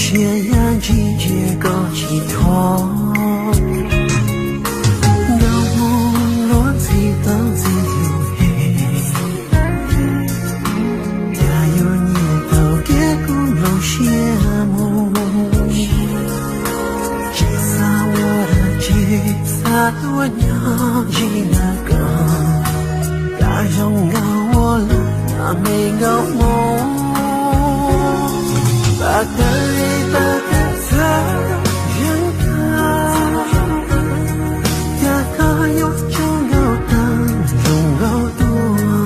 Ntsia yam ntsis ntsia koj tsis thov, nkauj hmoob luag ntxhi tau ntxhi yus, cas yuav nyiam tau tias kuv nplooj siab mus. Tsis xav ua dab tsi, xav tuaj nyob ntsis na koj, cas zoo nkauj ua luaj na me nkauj hmoob. Npaj tawm li npaj tawm txhawj zeeg tag, cas koj yuav tsaug nkauj tag zoo nkauj dua.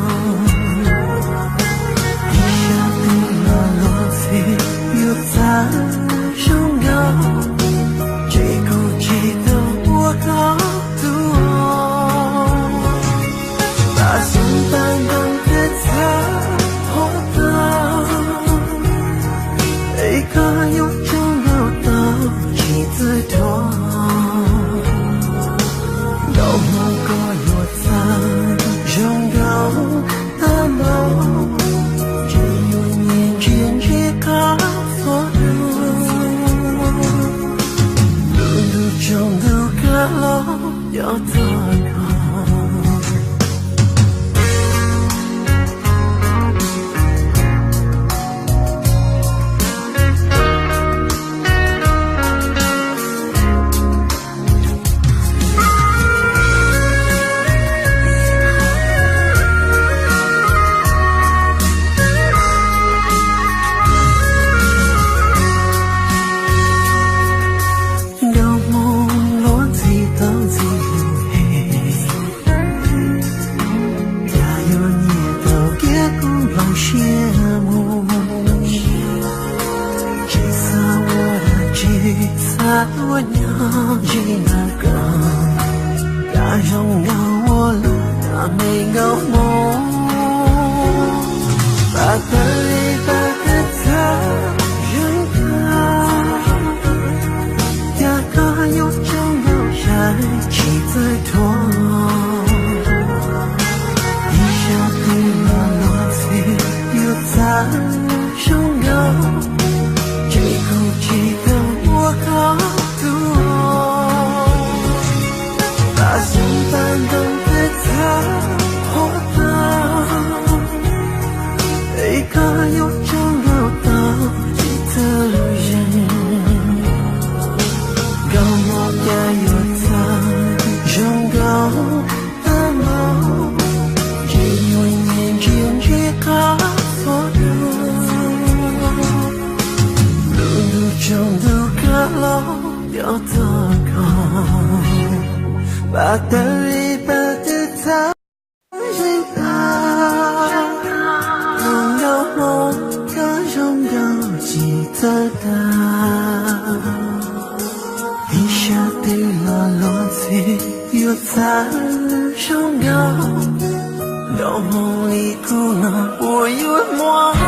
Ib zaj twg los luag ntxhi yuav txawj zoo nkauj, ces kuv tsis tau ua koj tus. Npaj xyoob npaj ntoo thiab txhawj qhov tag, es koj yuav tsaug nkauj tau tsis txawj dhuav. Nkauj hmoob koj yuav txawj zoo nkauj tag npaum, ces yuav nyiam ntsia ntsis qab txhua tus. Lub ntuj tsaus ntuj kawg los cov txog koj. Nkauj hmoob luag ntxhi tau ntxhi yus, cas yuav nyiam tau tias kuv nplooj siab mus. Tsis xav ua dab tsi, xav tuaj nyob ntsis na koj, cas zoo nkauj ua luaj na me nkauj hmoob. Npaj tawm li npaj tawm txhawj zeeg tag, cas koj yuav tsaug nkauj sai tsis txawj dhuav. Ib zaj twg los luag ntxhi yuav txawj zoo nkauj, ces kuv tsis tau ua koj tus. Npaj xyoob npaj ntoo thiab txhawj qhov tag, es koj yuav tsaug nkauj tau tsis txawj lus zeeg. Nkauj hmoob cas yuav txawj zoo nkauj tag npaum, ces yuav nyiam ntsia ntsis qab txhua tus. Lub ntuj tsaus ntuj kawg los cov txog koj, npaj tawm li npaj tawm txhawj zeeg tag. Tus nkauj hmoob koj zoo nkauj tsis txawj tag. Ib zaj twg los luag ntxhi yuav txawj zoo nkauj, nkauj hmoob li kuv no puas yuav muaj.